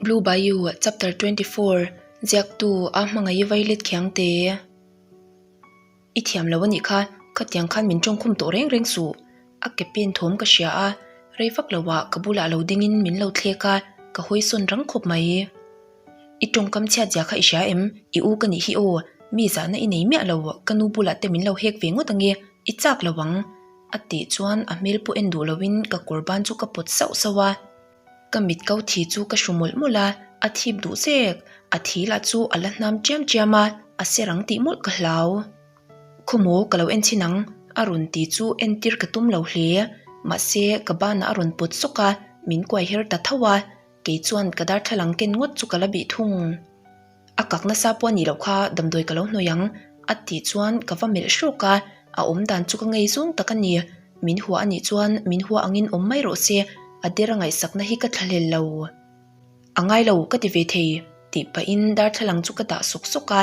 Blue Bayou Chapter 24 Ziaktu A Hmangaih Violet Khiangte I thiam lo a nih kha, khatiang khan min tawngkhum tawh reng reng suh. A ke pen thawm ka hria a, rei vak lo ah ka bulah lo dingin min lo thlek a, ka hawi sawn rang khawp mai. I tawngkam chhiat zia kha i hria em? I u ka nih hi aw, mi zahna i nei miah lo, ka nu bulah te min lo hek ve ngawt ange, i chak lo ang. A tih chuan a hmel pawh en duh loin ka kawr ban chu ka pawt sauh sauh a. Ka mit ko thi chu ka hru mawlh mawlh a, a thip duh zek. A thi lah chu a la hnam chiam chiam a, a ser ang tih mawlh ka hlau. Khawmaw ka lo en chhin ang, a rawn ti chu entir ka tum lo hle. Mahse, ka banah a rawn pawt sawk a, min kuai her ta tho a, kei chuan ka darthlalang ken ngawt chu ka la bih thung. A kak nasa pawh a nih loh kha damdawi ka lo hnawih ang a tih chuan ka va melh hrawk a, a awm dan chu ka ngei zawng tak a ni. Min hua a nih chuan min hua angin awm mai rawh se, a der a ngaihsakna hi ka thlahlel lo. A ngai lo ka ti ve thei tih pahin darthlalang chu ka dah sawk sawk a,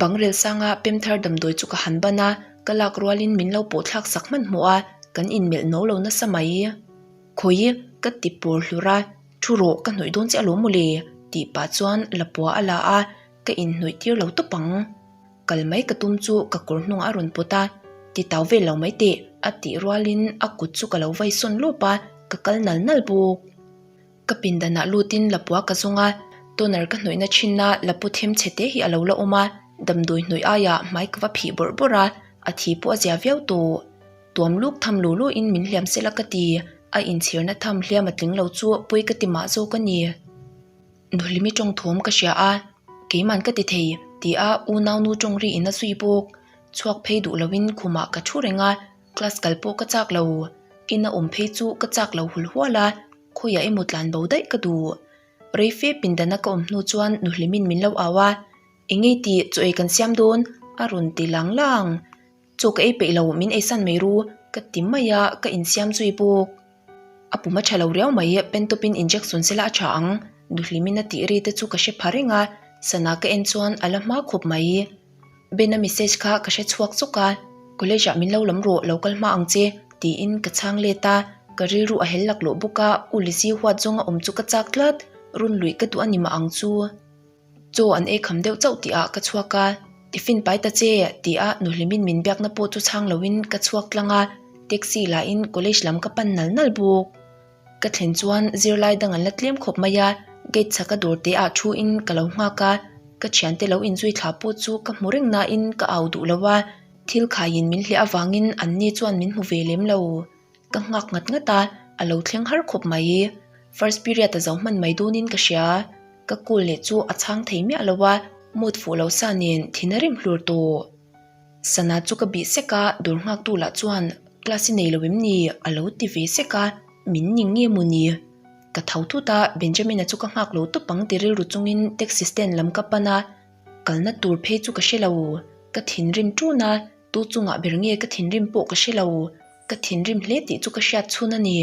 bang rel sanga pem thar damdawi chu ka han ban a, ka lak rualin min lo pawh thlak sak hmanhmawh a, kan inmelh no lo nasa mai. Khawi ka ti pawr hlur a. Thu rawh, ka hnawih dawn che alawm mawle, tih pah chuan lapua a la a, ka inhnawih tir lo tawp ang. Kal mai ka tum chu ka kawr hnungah a rawn pawt a, ti tau vel lo mai teh, a tih rualin a kut chu ka lo vai sawn lawp a, ka kal nal nal bawk. Ka pindanah lutin lapua ka zawng a, toner ka hnawihna thinna lapu them chhe te hi a lo la awm a, damdawi hnawih aiah hmai ka va phih bawrh bawrh a, a thi pawh a zia viau tawh. Tuam luk tham lu lu in min hliam sela ka ti, a inchhirna tham hliam a tling lo chu pawi ka ti mah zawk a ni. Nuhlimi tawng thawm ka hria a, keiman ka ti thei ti a unau nu tawng ri in a zui bawk. Chhuak phei duh loin khumah ka thu reng a, class kal pawh ka chak lo. Ina awm phei chu ka chak lo hul hual a, khawiah emaw tlan bo daih ka duh. Reife pindana ka awm hnu chuan Nuhlimin min lo au a, Engei tih chaw ei kan siam dawn? a rawn ti lang lang. Chaw ka ei peih lo, min ei san mai ru, ka ti mai a, ka insiam zui bawk. A pum a tha lo riau mai, pen tawpin injection sela a tha ang, Duhlimin a tih ri te chu ka hre pha reng a, sana ka en chuan a la hma khawp mai. Ben-a message kha ka hre chhuak chawk a, College ah min lo lam rawh, lo kal hma ang che, tiin ka chhang let a, ka rilru a hel laklawh bawk a, U Lizzy huat zawnga awm chu ka chak tlat, run luih ka duh a ni mah ang chu. Chaw an ei kham deuh chauh tihah ka chhuak a, Tiffin pai ta che tia Nuhlimin min biakna pawh chu chhang loin ka chhuak tlang a, taxi lahin college lam ka pan nal nal bawk. Ka thlen chuan zirlai dang an la tlem khawp mai a, gate chhaka dawr te ah thu in ka lo nghak a, ka thiante lo inzui thla pawh chu ka hmu reng nain ka au duh lo a, thil khaiin min hliah avangin anni chuan min hmu ve lem lo. Ka nghak ngat ngat a, a lo thleng har khawp mai. First period a zo hman mai dawnin ka hria. Ka call leh chu a chhang thei miah lo a, mood fuh lo sa nen thin a rim hlur tawh. Sana chu ka bih sek a, dawr nghaktu lah chuan class i nei lo em ni? a lo ti ve sek a, min ning nge maw ni? Ka tho thut a, Benjamin-a chu ka nghak lo tawp ang ti rilru chungin taxi stand lam ka pan a, kalna tur phei chu ka hre lo. Ka thinrim ṭun a, tu chungah ber nge ka thinrim pawh ka hre lo. Ka thinrim hle tih chu ka hriat chhun a ni.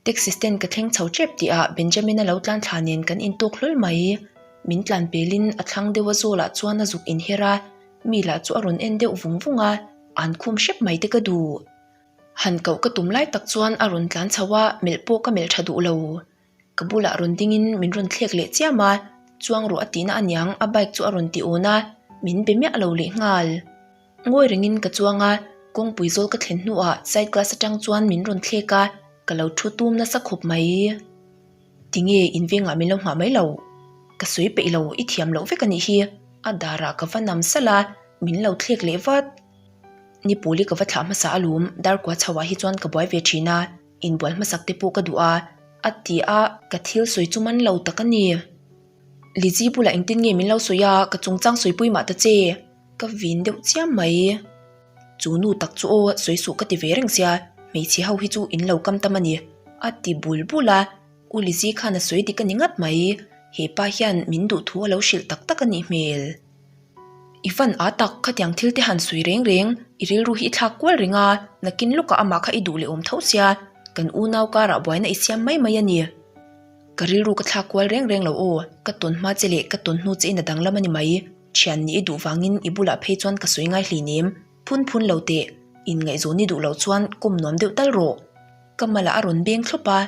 Taxi stand ka thleng chho tep tih ah Benjamin-a lo tlan thla nen kan intawk hlawl mai. Min tlan pelin a thlang deuh a zawl ah chuan a zuk inher a, mi lah chu a rawn en deuh vung vung a, an khum hrep mai te ka duh. Han koh ka tum lai tak chuan a rawn tlan chho a, melh pawh ka melh tha duh lo. Ka bulah rawn dingin min rawn thlek leh chiam a, chuang rawh a tihna aniang a bike chu a rawn ti awn a, min be miah lo leh nghal. Ngawi rengin ka chuang a, kawngpui zawl ka thlen hnuah side glass atang chuan min rawn thlek a, ka lo thu tum nasa khawp mai. Tinge in vengah min lo nghah mai lo? Ka sawi peih lo, i thiam loh vek a nih hi. A darah ka va nam salh a, min lo thlek leh vat. Nipuli ka va thlah hmasa alawm, darkua chho ah hi chuan ka buai ve thin a. Inbual hmasak te pawh ka duh a, a ti a, ka thil sawi chu man lo tak a ni. Lizzy bulah engtin nge min lo sawi a, ka chungchang sawipui mah ta che, ka vin deuh chiam mai. Chu nu tak chu aw, sawi suh ka ti ve reng sia, hmeichhe ho hi chu in lo kam tam a ni, a ti bul bul a, U Lizzy khan a sawi dik a ni ngat mai, he pa hian min duh thu a lo hrilh tak tak a nih hmel. I fan a tak, khatiang thil te han sawi reng reng, i rilru hi i thlak kual reng a, nakin lawkah amah kha i duh leh awm tho sia, kan unau karah buaina i siam mai mai a ni. Ka rilru ka thlak kual reng reng lo aw, ka tawn hma che leh ka tawn hnu che in a danglam a ni mai, thian nih i duh vangin i bulah phei chuan ka sawi ngai hleinem, phun phun lo teh, inngaihzawn i duh loh chuan kawm nuam deuh tal rawh. Ka malah a rawn beng thlawp a.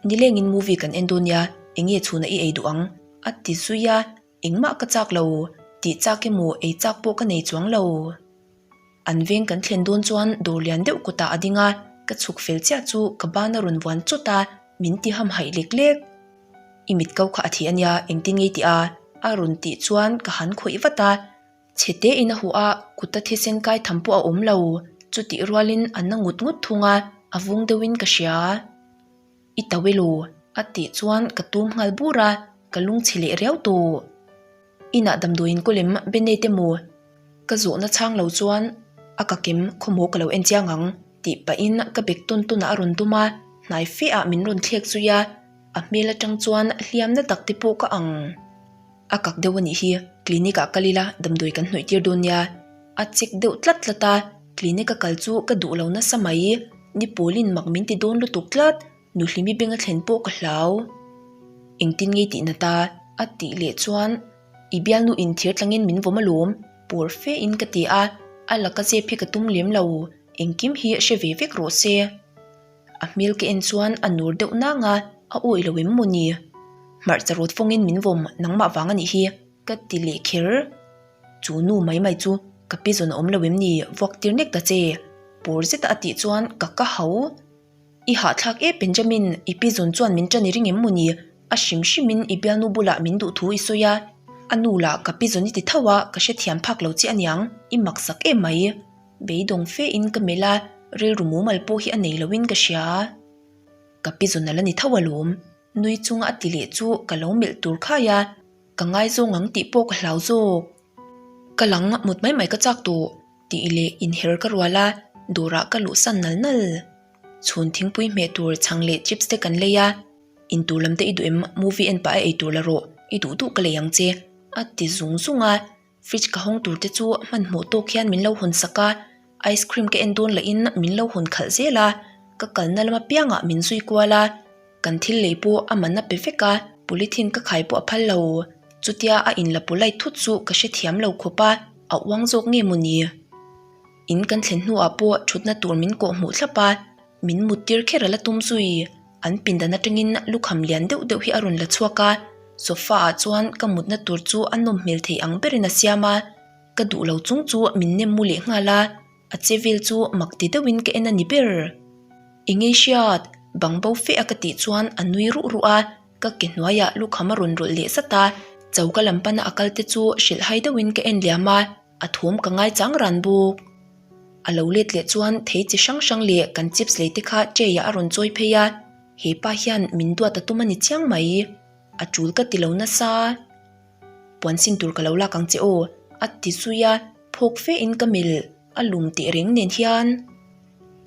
Nilengin movie kan en dawn nia, Enge chhuna i ei duh ang? A ti zui a, engmah ka chak lo, tih chak emaw ei chak pawh ka nei chuang lo. An veng kan thlen dawn chuan dawr lian deuh kawtah a ding a, ka chhuk fel chiah chu ka ban a rawn vuan chawt a, min ti ham haih lek lek. I mit ko kha a thi ania, engtin ngei tih a? A rawn tih chuan ka han khawih vat a, chhe te in a huh a, kuta thisen kai tham pawh a awm lo, chutih rualin a na ngut ngut thung a, a vung deuhin ka hria. I tau elaw? A tih chuan ka tum nghal bur a, ka lungchhe leh riau tawh. Inah damdawiin kaw lem Bennett emaw? Ka zawhna chhang lo chuan a ka kem khawmaw ka lo en chiang ang tih pahin ka bag tawn tawnah a rawn dum a, hnai fe ah min rawn thlek zui a, a hmel atang chuan hliamna tak te pawh ka ang. A kak deuh a nih hi, clinic ah kal ila damdawi kan hnawih tir dawn nia. A chek deuh tlat tlat a, clinic a kal chu ka duh lo nasa mai, ni pawlin mak min ti dawn lutuk tlat. Nuhlimi beng a thlen pawh ka hlau. Engtin ngei tih nata? A tih leh chuan I bialnu in thir tlangin min vawm alawm, pawr fe in ka ti a, a laka zep hi ka tum lem lo, engkim hi hre ve vek rawh se. A hmel ka en chuan a nur deuh nang a, a awih lo em maw ni? Hmarcha rawt fawngin min vawm nangmah vang a nih hi, ka ti leh kher. Chu nu mai mai chu ka pi zawn a awm lo em ni, vuak tir nek ta che, pawr zeta a tih chuan ka ka hau. I hahthlak e Benjamin, i pi zawn chuan min ṭan i ring em maw ni? A hrim hrimin i bialnu bulah min duh thu i sawi a, a nu lah ka pi zawn i ti tho a, ka hrethiam phak lo che aniang, i maksak em mai. Beidawng fe in ka melh a, rilru mumal pawh hi a nei loin ka hria. Ka pi zawn a la ni tho alawm, nui chunga a ti leh chu ka lo melh tur khai a, ka ngaizawng ang tih pawh ka hlau zawk. Ka lang mut mai mai ka chak tawh. Tih leh inher ka rual a, dawrah ka luhsan nal nal. Chhun thingpui hmeh tur chhang leh chips te kan lei a, intur lam te i duh em, movie en pah a ei tur la rawh, i duh duh ka lei ang che, a ti zung zung a. Fridge ka hawng tur te chu hmanhmawh tawk hian min lo hawn sak a, ice cream ka en dawn lahin min lo hawn khalh zel a, ka kalna lam apiangah min zui kual a. Kan thil lei pawh a man a pe vek a, polythene ka khai pawh a phal lo. Chutia a in la polite thut chu ka hrethiam lo khawp a, a uang zawk nge maw ni? In kan thlen hnuah pawh thutna tur min kawh hmuh thlap a, min mut tir kher a la tum zui. An pindan atangin lukham lian deuh deuh hi a rawn la chhuak a, sofa ah chuan ka mutna tur chu a nawm hmel thei ang berin a siam a, ka duh lo chung chu min nem mu leh nghal a. A che vel chu mak ti deuhin ka en a ni ber. I ngei hriat, bang bo fe a ka tih chuan a nui ruh ruh a, ka ke hnuaiah lukham a rawn rawlh leh zat a, choka lam pana a kal te chu hrilh hai deuhin ka en liam a, a thawm ka ngai chang ran bawk. A lo let leh chuan thei chi hrang hrang leh kan chips lei te kha tray ah a rawn chawi phei a, he pa hian min duat a tum a ni chiang mai. A tul ka ti lo nasa. Puan sin tur ka lo lak ang che aw, a ti zui a, phawk fe in ka melh a lum teh reng nen hian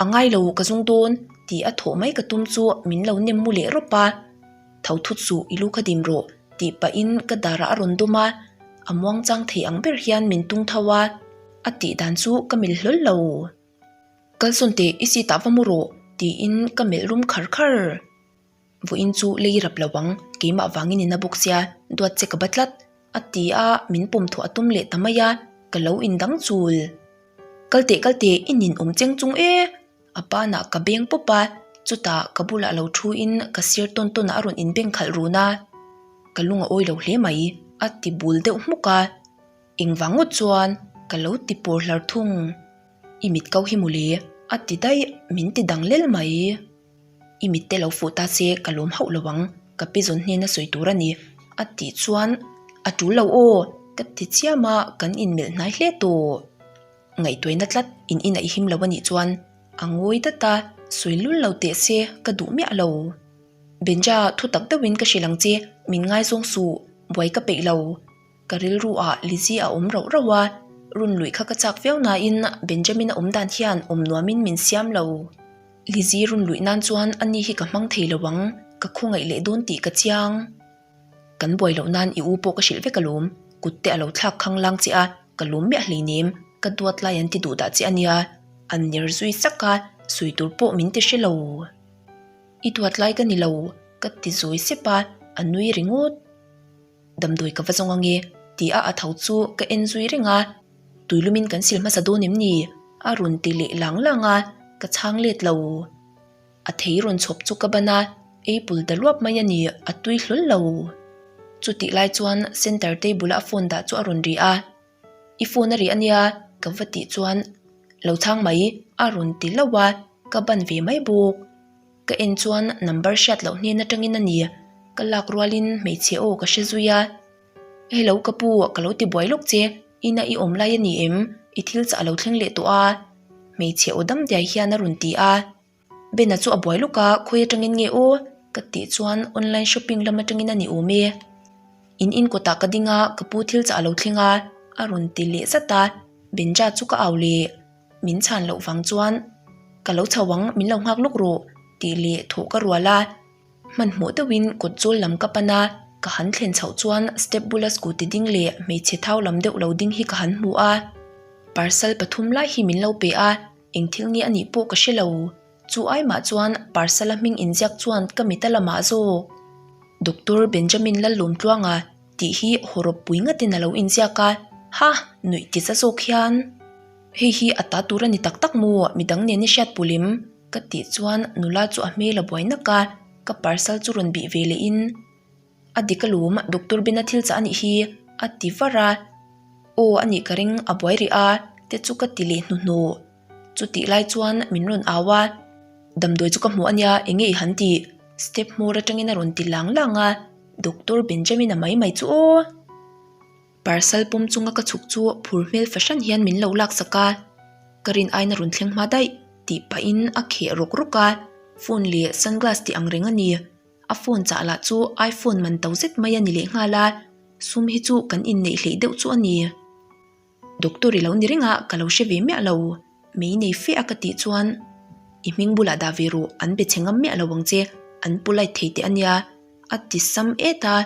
a ngai lo ka zung dawn tih a thawh mai ka tum chu min lo nem mu leh rawp a, tho thut suh i lu kha dim rawh tih pahin ka darah a rawn dawm a, a muangchang thei ang ber hian min tung tho a, a tih dan chu ka melh hlawl lo. Kalsawn teh i seat ah va mu rawh tiin ka melh rum khar khar. Vawiin chu lei rap lo ang, keimah vangin i na bawk sia, duat che ka ba tlat, a ti a, min pawm thuah a tum leh ta mai a, ka lo indang chul. Kal teh kal teh, i nin awm cheng chung e! A banah ka beng pawp a, chutah ka bulah lo thuin ka sir tawn tawnah a rawn inbeng khalh run a, ka lung a awi lo hle mai, a ti bul deuh hmuk a, engvang ngawt chuan ka lo ti pawr hlar thung. I mit ko hi mawle, a ti daih, min ti dang lel mai. I mitte lo fuh ta se ka lawm hauh lo ang, ka pi zawn hnena sawi tur a ni, a tih chuan a tul lo aw, ka ti chiam a, kan inmelh hnai hle tawh. Ngaihtuaina tlat in inah i him lo a nih chuan a ngawi dat a, sawi lul lo teh se ka duh miah lo. Benja thu tak deuhin ka hrilh ang che, min ngaizawng suh, buai ka peih lo. Ka rilru ah Lizzy a awm rauh rauh a, run luih kha ka chak viau nain Benjamin a awm dan hian awm nuamin min siam lo. Lizzy run luih nan chuan ani hi ka hmang thei lo ang, ka khawngaih leh dawn tih ka chiang. Kan buai loh nan i u pawh ka hrilh vek alawm, kut te a lo thlak khang lang che a, ka lawm miah hleinem, ka duat lai an ti duh dah che ania, an ner zui sak a, sawi tur pawh min ti hre lo. I duat lai ka ni lo, ka ti zawi sep a, a nui ringawt. Damdawi ka va zawng ange ti a a tho chu ka en zui reng a, tuilumin kan sil hmasa dawn em ni? A rawn ti leh lang lang a, ka chhang let lo. A thei rawn chhawp chu ka ban a, Apple ta luap mai a ni, a tui hlawl lo. Chutih lai chuan center table a phone dah chu a rawn ri a. I phone a ri a nia ka va tih chuan lo chhang mai a rawn ti hlauh a, ka ban ve mai bawk. Ka en chuan number hriat loh hnen atangin a ni, ka lak rualin hmeichhe aw ka hre zui a. Hello ka pu, ka lo ti buai lawk che, ina i awm lai a ni em? I thil chah a lo thleng leh tawh a hmeichhe aw dam diai hian a rawn ti a. Bena chu a buai lawk a, khawi atangin nge aw? Ka tih chuan online shopping lam atangin a ni awm e. In in kawtah ka ding a, ka pu thil chah a lo thleng a, a rawn ti leh zat a, Benja chu ka au leh. Min chhan loh vang chuan ka lo chho ang, min lo nghak lawk rawh tih leh thawh ka rual a. Hmanhmawh deuhin kawt zawl lam ka pan a, ka han thlen chhoh chuan step bula scooty ding leh hmeichhe thau lam deuh lo ding hi ka han hmu a. Parcel pathum lai hi min lo pe a. Eng thil nge a nih pawh ka hre lo. Chu ai mah chuan parcel-a hming inziak chuan ka mit a la mah zawk. Doctor Benjamin Lallawmtluanga tih hi hawrawp pui ngatin a lo inziak a, Ha! Nuih ti za zawk hian. Hei hi a ta tur a ni tak tak maw? Midang nen i hriat pulh em? Ka tih chuan nula chu a hmel a buai nak a, ka parcel chu rawn bih ve leh in. A dik alawm, Doctor Bena thil chah a nih hi, a ti var a. Aw a nih ka ring, a buai rih a, te chu ka ti leh hnuhnawh. Chutih lai chuan min rawn au a, Damdawi chu ka hmu a nia, eng nge i han tih? Step hmawr atangin a rawn ti lang lang a, Doctor Benjamin-a mai mai chu aw. Parcel pawm chunga ka chhuk chu phur hmel fahran hian min lo laksak a, ka rin aina rawn thleng hma daih tih pahin a kheh rawk rawk a, phone leh sunglass tih ang reng a ni. A phone chah lah chu iPhone man to zet mai a ni leh nghal a, sum hi chu kan inneih hleih deuh chu a ni. Doctor i lo ni reng a, ka lo hre ve miah lo. Mei nei fe a ka tih chuan i hming bulah dah ve rawh, an be chhe ngam miah lo ang che, an polite thei teh a nia, a ti sam et a.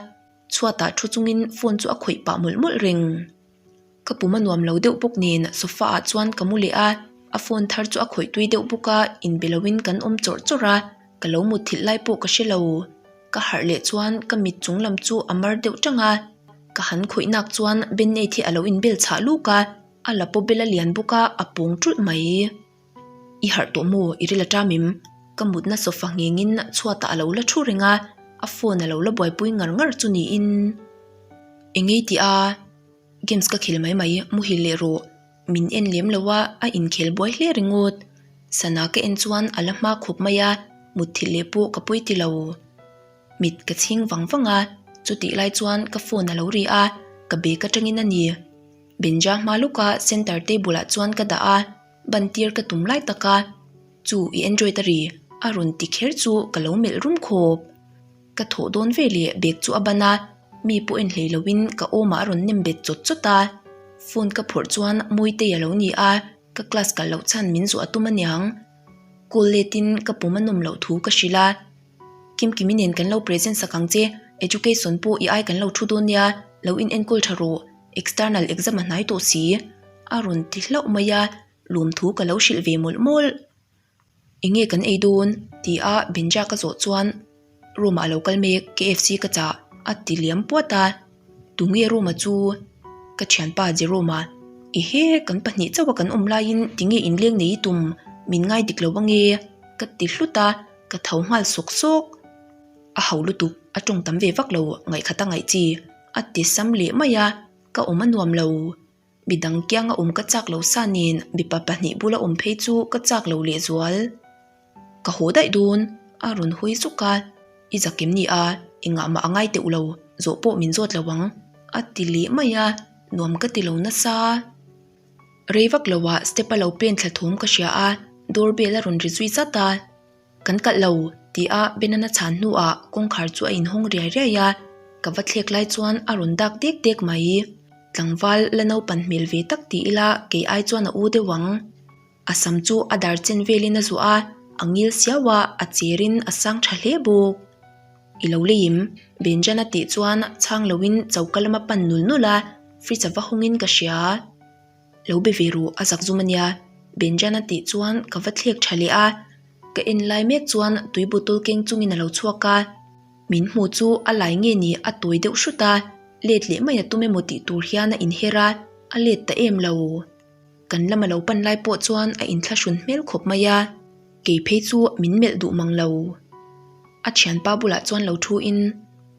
Chhuatah thu chungin phone chu a khawih pah mawlh mawlh reng. Ka pum a nuam lo deuh bawk nen sofa ah chuan ka mu leh a, a phone thar chu a khawih tui deuh bawk a, inbe loin kan awm chawrh chawrh a, ka lo mut thilh lai pawh ka hre lo. Ka harh leh chuan ka mit chung lam chu a mar deuh tang a, ka han khawih nak chuan band-aid hi a lo inbel chhah luk a, a la paw bel a lian bawk a, a pawng ṭulh mai. I harh tawh maw? I ril a ṭam em? Ka mutna sofa nghengin chhuatah a lo la ṭhu reng a, a phone a lo la buaipui ngar ngar chu niin. Eng ei tih a? Games ka khel mai mai, muhil leh rawh. Min en lem lo a, a inkhel buai hle ringawt. Sana ka en chuan a la hma khawp mai a, mutthilh leh pawh ka pawi ti lo. Mit ka chhing vang vang a, chutih lai chuan ka phone a lo ri a, ka bag atangin a ni. Benja hma lawka center table ah chuan ka dah a, ban tir ka tum lai tak a, Chu i Android a ri, a rawn ti kher chu ka lo melh rum khawp. Ka thawh dawn ve leh bag chu a ban a, mi pawh en hlei loin ka awmah a rawn nem bet chawt chawt a. Phone ka phawrh chuan Mawitei a lo ni a, ka class kal loh chhan min zawh a tum aniang. Call letin ka pum a nawm loh thu ka hrilh a. Kimkimi nen kan lo present sak ang che, education pawh i ai kan lo thu dawn nia, lo in enkawl tha rawh, external exam a hnai tawh si. A rawn ti hlauh mai a, lawmthu ka lo hrilh ve mawlh mawlh. Enge kan ei dawn? ti a Benja ka zawh chuan room ah a lo kal mek KFC ka chah a ti liam puat a, Tunge room-a chu? Ka thianpa Jerome-a, Ehe, kan pahnih chauh a kan awm laiin tinge inleng nei i tum? Min ngai dik lo ange ka ti hlut a, ka tho nghal sawk sawk. A ho lutuk, a tawng tam ve vak lo ngaihkhat a ngaih chi a ti sam leh mai a, ka awm a nuam lo. Midang kianga awm ka chak lo sa nen mipa pahnih bula awm phei chu ka chak lo lehzual. Ka haw daih dawn, a rawn hawi zuk a, I zakim ni a, engah mah a ngai teuh lo, zawh pawh min zawt lo ang, a ti leh mai a, nuam ka ti lo nasa. Rei vak loah step a lo pen thla thawm ka hria a, door bell a rawn ri zui zat a. Kan kalh lo, ti a Benan a chhan hnuah kawngkhar chu a inhawng riai riai a, ka va thlek lai chuan a rawn dak dek dek mai. Tlangval la naupan hmel ve tak ti ila kei ai chuan a u deuh ang. A sam chu a dar chen velin a zuah a, a ngil siau a, a cherin a sang tha hle bawk. I lo leim, Benjan a tih chuan chhang loin choka lama pan nul nul a, fridge a va hawngin ka hria. Lo be ve ru, a zak zum ania. Benjana tih chuan ka va thlek tha leh a, ka en lai mek chuan tui bottle keng chungin a lo chhuak a. Min hmu chu a lai nge ni a tawi deuh hrut a, let leh mai a tum emaw tih tur hian a inher a, a let ta em lo. Kan lama lo pan lai pawh chuan a inthlahrun hmel khawp mai a, kei phei chu min melh duh mang lo. A thianpa bulah chuan lo thu in,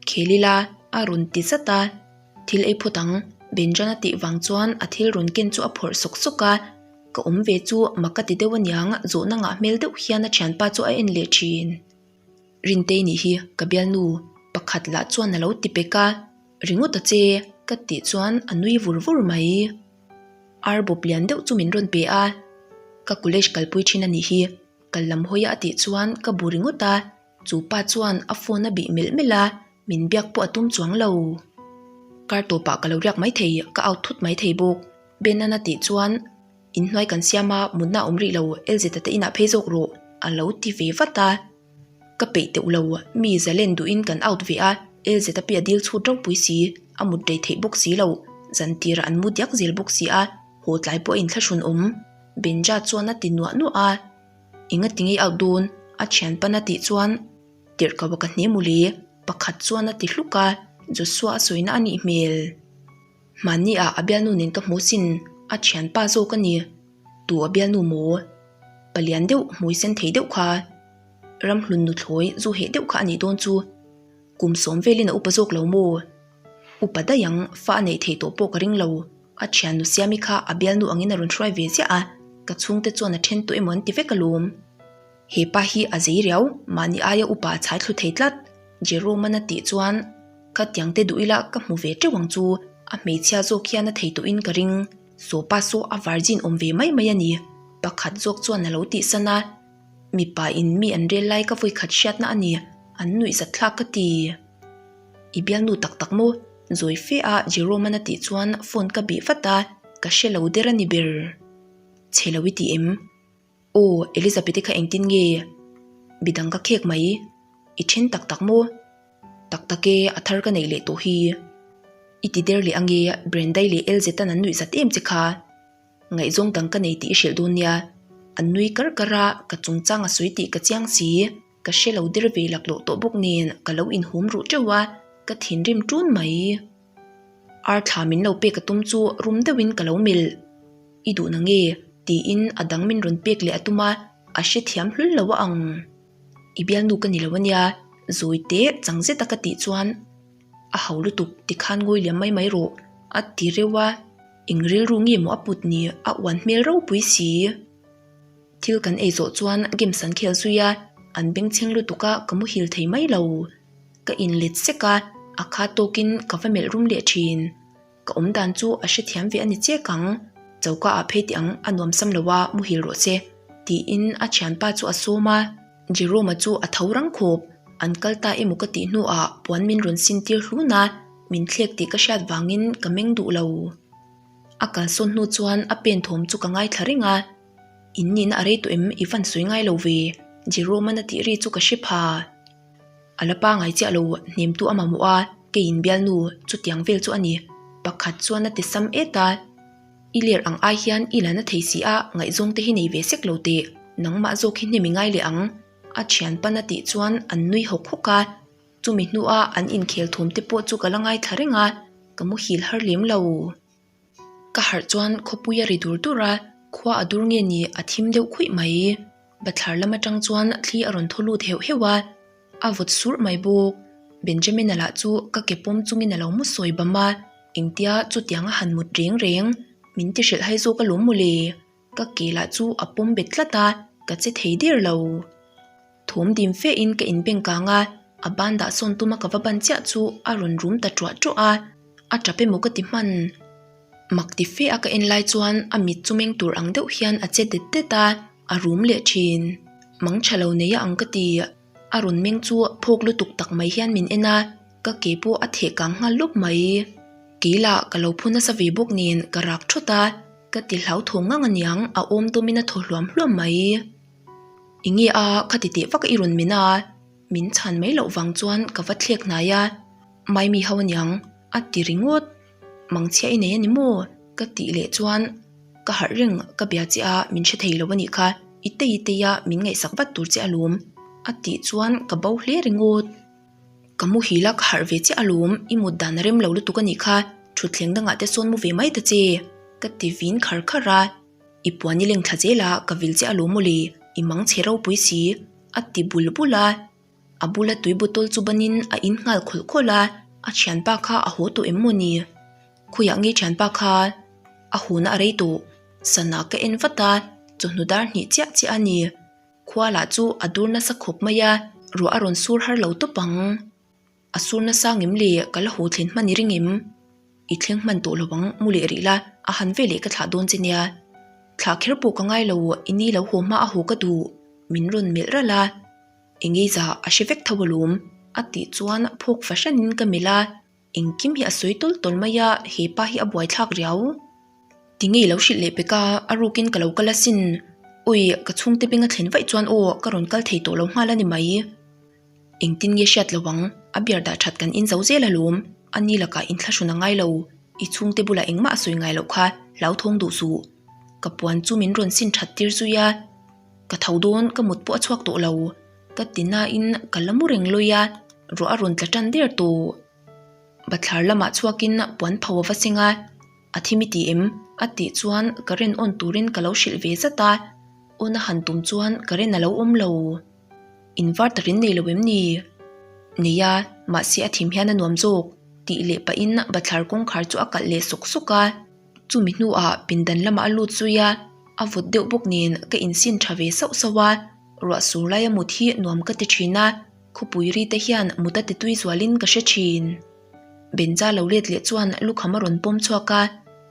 Khel ila, a rawn ti zat a. Thil ei phawt ang, Benjana tih vang chuan a thil rawn ken chu a phawrh sawk sawk a. Ka awm ve chu mak ka ti deuh aniang, zawhna ngah hmel deuh hian a thianpa chu a en leh thin. Rintei nih hi ka bialnu pakhat lah chuan a lo ti pek a, ringawt a che ka tih chuan a nui vur vur mai. Ar bawp lian deuh chu min rawn pe a, ka college kalpui thin a nih hi, kal lam hawi a tih chuan ka bu ringawt a, chu pa chuan a phone a bih melh melh a, min biak pawh a tum chuang lo. Kar tawpah ka lo riak maithei, ka out thut maithei bawk, Ben-an a tih chuan Inhnuai kan siam a, mutna a awm rih lo, Elzeta te inah phei zawk rawh, a lo ti ve vat a. Ka peih teuh lo, mi zalen duhin kan out ve a, Elzeta pi a dil chhut ropui si, a mut rei theih bawk si lo, zan tirah an mu diak zel bawk si a, haw tlai pawh a inthlahrun awm. Benja chuan a ti nuah nuah a, Enga ti ngei out dawn? a thianpan a tih chuan tirh ka va ka hne mawle, pakhat chuan a ti hluk a, Joshua a sawina a nih hmel. Hmanni ah a bialnu nen ka hmu sin, a thianpa zawk a ni. Tu a bialnu maw? Palian deuh, hmui sen thei deuh kha. Ramhlun nuthlawi zu heh deuh kha a nih dawn chu. Kum sawm velin a upa zawk lo maw? Upa daih ang, fa a neih theih tawh pawh ka ring lo. A thiannu Siami kha a bialnu angin a rawn hruai ve ziah a, ka chhungte chuan a then tawh emaw an ti vek alawm. He pa hi a zei riau, mahni aia upa a chhai thlu thei tlat. Jerome-an a tih chuan Khatiang te duh ila ka hmu ve teuh ang chu, a hmeichhia zawk hian a thei tawhin ka ring. Sawpa saw a virgin awm ve mai mai a ni, pakhat zawk chuan a lo tihsan a. Mipa in mi an rel lai ka vawikhat hriatna a ni, an nuihzat thlak ka ti. I bialnu tak tak maw? Zawi fe a Jerome-an a tih chuan phone ka bih vat a, ka hre lo der a ni ber. Chhe lo i ti em? Aw, Elizabeth-i kha engtin nge? Midang ka khek mai. I then tak tak maw? Tak tak e, a thar ka neih leh tawh hi. I ti der leh ange, Brendai leh Elzetan an nuih zat em che kha. Ngaihzawng dang ka nei tih i hrilh dawn nia. An nui kar kar a, ka chungchang a sawi tih ka chiang si. Ka hre lo der ve laklawh tawh bawk nen ka lo inhum ruh teuh a, ka thinrim ṭun mai. Ar thla min lo pek a tum chu rum deuhin ka lo melh. I duh na nge? tiin a dang min rawn pek leh a tum a, a hrethiam hlul lo a ang. I bialnu ka ni lo ania, zawi teh chang zeta ka tih chuan a ho lutuk tikhan ngawi liam mai mai rawh a ti reuh a, eng rilru nge maw a put ni a uan hmel ropui si. Thil kan ei zawh chuan games an khel zui a, an bengchheng lutuk a ka muhil thei mai lo. Ka inlet sek a, a kha tawkin ka va melh rum leh thin. Ka awm dan chu a hrethiam ve a ni chek ang, choka ah phei tih ang a nuam sam lo a, muhil rawh se, tiin a thianpa chu a sawm a. Jerome-a chu a tho rang khawp, an kal ta emaw ka tih hnuah puan min rawn sin tir hlun a, min thlek tih ka hriat vangin ka meng duh lo. A kalsawn hnu chuan a pen thawm chu ka ngaithla reng a, In nihna a rei tawh em i van sawi ngai lo ve, Jerome-an a tih ri chu ka hre pha. A la pangai chiah lo, hnemtu a mamawh a, keiin bialnu chutiang vel chu a ni. Pakhat chuan a ti sam et a, I ler ang ai hian i la na thei si a, ngaihzawng te hi nei ve sek lo teh, nangmah zawk hi hnem i ngai leh ang, a thianpan a tih chuan an nui hawk hawk a. Chumi hnua an inkhel thawm te pawh chu ka la ngaithla reng a, ka muhil har lem lo. Ka harh chuan khawpui a ri dur dur a, khua a dur nge ni a thim deuh khuih mai. Bathlar lam atang chuan thli a rawn thaw lut heuh heuh a, a vawt surh mai bawk. Benjamin-a lah chu ka ke pawm chungin a lo mu sawi bam a, engtia chutiang a han mut reng reng, min ti hrilh hai zawk alawm mawle. Ka ke lah chu a pawm bet tlat a, ka che thei der lo. Thawm dim fe in ka inbeng kang a, a ban dah sawn tuma ka va ban chiah chu a rawn rum ta ṭuah ṭuah a, a ṭap emaw ka ti hman. Mak ti fe a ka en lai chuan a mit chu meng tur ang deuh hian a che det det a, a rum leh ṭhin. Mang ṭha lo nei a ang ka ti. A rawn meng chu phawk lutuk tak mai hian min en a, ka ke pawh a theh kang nghal lawp mai. Kei lah ka lo phu nasa ve bawk nen ka rak ṭhawt a, ka ti hlauthawng ngang aniang a awm dawmin a thaw hluam hluam mai. Enge a khati teh vak i rawn min a, min chhan mai loh vang chuan ka va thlek hnai a, Maimi ho aniang a ti ringawt, Mangchhia i nei a ni maw? ka tih leh chuan ka harh reng ka bia che a min hre thei lo a nih kha, i tei tei a min ngaihsak vat tur che alawm a tih chuan ka bo hle ringawt. Ka muhil a ka harh ve chiah alawm, i mut dan a rem lo lutuk a nih kha, thutthleng dangah te sawn mu ve mai ta che ka ti vin khar khar a. I puan i leng thla zel a, ka vil che alawm mawle, i mang chhe ropui si, a ti bul bul a. A bula tui bottle chu banin a in nghal khawlh khawlh a, a thianpa kha a haw tawh em maw ni? Khawiah nge thianpa kha a huna a rei tawh? Sana ka en vat a, chawhnu dar hnih chiah chiah a ni. Khua lah chu a dur nasa khawp mai a, ruah a rawn sur har lo tawp ang. A sur nasa ngem le ka la haw thlen hman i ring em? I thleng hman tawh lo ang, mu leh rih la, a han ve leh ka thlah dawn che nia. Thlah kher pawh ka ngai lo, i ni lo haw hma a haw ka duh, min rawn melh ralh a. Engei zah a hre vek tho alawm, a tih chuan phawk fahranin ka melh a, engkim hi a sawi tawl tawl mai a, he pa hi a buaithlak riau. Tinge i lo hrilh leh pek a, a rukin ka lo kal asin. Ui, ka chhungte beng a thlen vaih chuan aw, ka rawn kal thei tawh lo nghal a ni mai. Engtin nge hriat lo ang, a beer dah that kan in zo zel alawm, a ni lakah inthlahrun a ngai lo, i chhungte bulah engmah a sawi ngai loh kha, hlauthawng duh suh. Ka puan chu min rawn sin that tir zui a, ka tho dawn ka mut pawh a chhuak tawh lo, ka ti nain ka la mu reng lawi a, ruah a rawn tla tan der tawh. Bathlar lamah chhuakin puan pho a va seng a, a thim i ti em? a tih chuan current on turin ka lo hrilh ve zat a, on a han tum chuan current a lo awm lo. Inverter in nei lo em ni? Nei a, mahse a thim hian a nuam zawk, tih leh pahin bathlar kawngkhar chu a kalh leh sawk sawk a. Chumi hnuah pindan lamah a lut zui a, a vawt deuh bawk nen ka insin tha ve sauh sauh a, ruah sur laia mut hi nuam ka ti thin a, khawpui ri te hian mut a ti tui zualin ka hre thin. Benja lo let leh chuan lukham a rawn pawm chhuak a,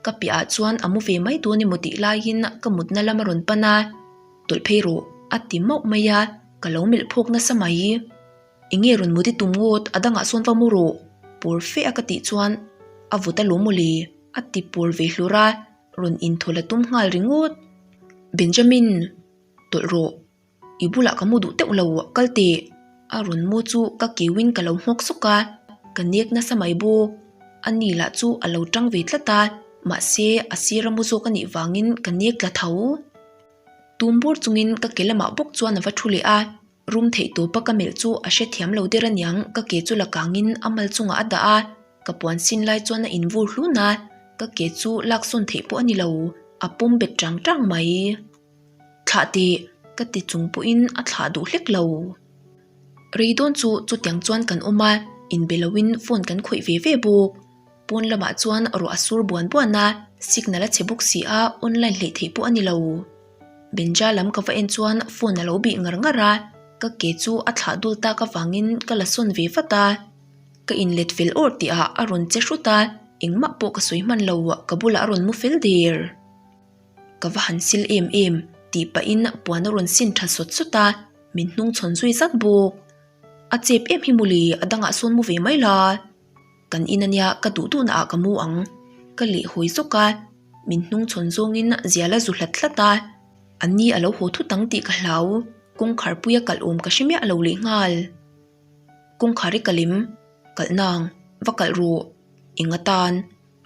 ka piahah chuan a mu ve mai dawn emaw tih laiin ka mutna lam a rawn pan a. Tawlh phei rawh, a ti mauh mai a, ka lo melh phawk nasa mai. Enge rawn mut i tum ngawt, a dangah sawn va mu rawh, pawr fe a ka tih chuan a vut alawm mawle, a ti pawr ve hlur a, rawn inthawl a tum nghal ringawt. Benjamin, tawlh rawh, i bulah ka mu duh teuh lo, kal teh, a rawn mu chu ka keuin ka lo nghawk sawk a, ka nek nasa mai bawk. A ni lah chu a lo tang ve tlat a, mahse a sira mu zawk a nih vangin ka nek tla tho. Tum bur chungin ka ke lamah bawk chuan a va thu leh a, rum theih tawpa ka melh chu a hrethiam lo der aniang ka ke chu la kangin a mal chungah a dah a, ka puan sin lai chuan a invur hlun a, ka ke chu laksawn theih pawh a ni lo, a pawm bet tang tang mai. Thlah teh ka ti chung pawhin a thlah duh hlek lo. Rei dawn chu chutiang chuan kan awm a, inbe loin phone kan khawih ve ve bawk. Pawn lamah chuan ruah a sur buan buan a, signal a chhe bawk si a, online hleih theih pawh a ni lo. Benja lam ka va en chuan phone a lo bih ngar ngar a, ka ke chu a thlah dul tak avangin ka la sawn ve vat a. Ka inlet fel awrh tihah a rawn che hrut a, engmah pawh ka sawi hman lo, ka bulah a rawn mu fel der. Ka va han sil em em tih pahin puan a rawn sin tha sawt sawt a, min hnung chhawn zui zat bawk. A chep em hi mawle, a dangah sawn mu ve mai la. Kan in ania ka duh duhna ah ka mu ang. Ka leh hawi zawk a, min hnung chhawn zawngin zial a zu hlat hlat a. An ni a lo haw thut ang tih ka hlau, kawngkhar pui a kalh awm ka hre miah lo leh nghal. Kawngkhar i kalh em? Kalh nang, va kalh rawh. Eng atan?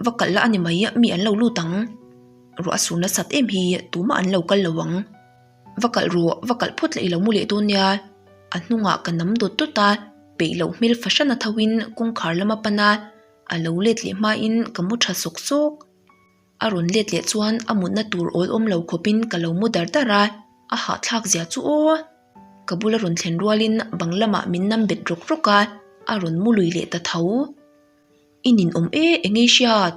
Va kalh la a ni mai, mi an lo lut ang. Ruah a sur nasat em hi tumah an lo kal lo ang. Va kalh rawh, va kalh phawt lah i lo mu leh dawn nia. A hnungah ka nam dawt dawt a, peih loh hmel fahran a tho in kawngkhar lam a pan a, a lo let leh hmain ka mu tha sawk sawk. A rawn let leh chuan a mutna tur awl awm lo khawpin ka lo mu dar dar a, a hahthlak zia chu aw. Ka bula rawn thlen rualin bang lamah min nam bet rawk rawk a, a rawn mu lui leh ta tho. I ninawm e, eng ei hriat?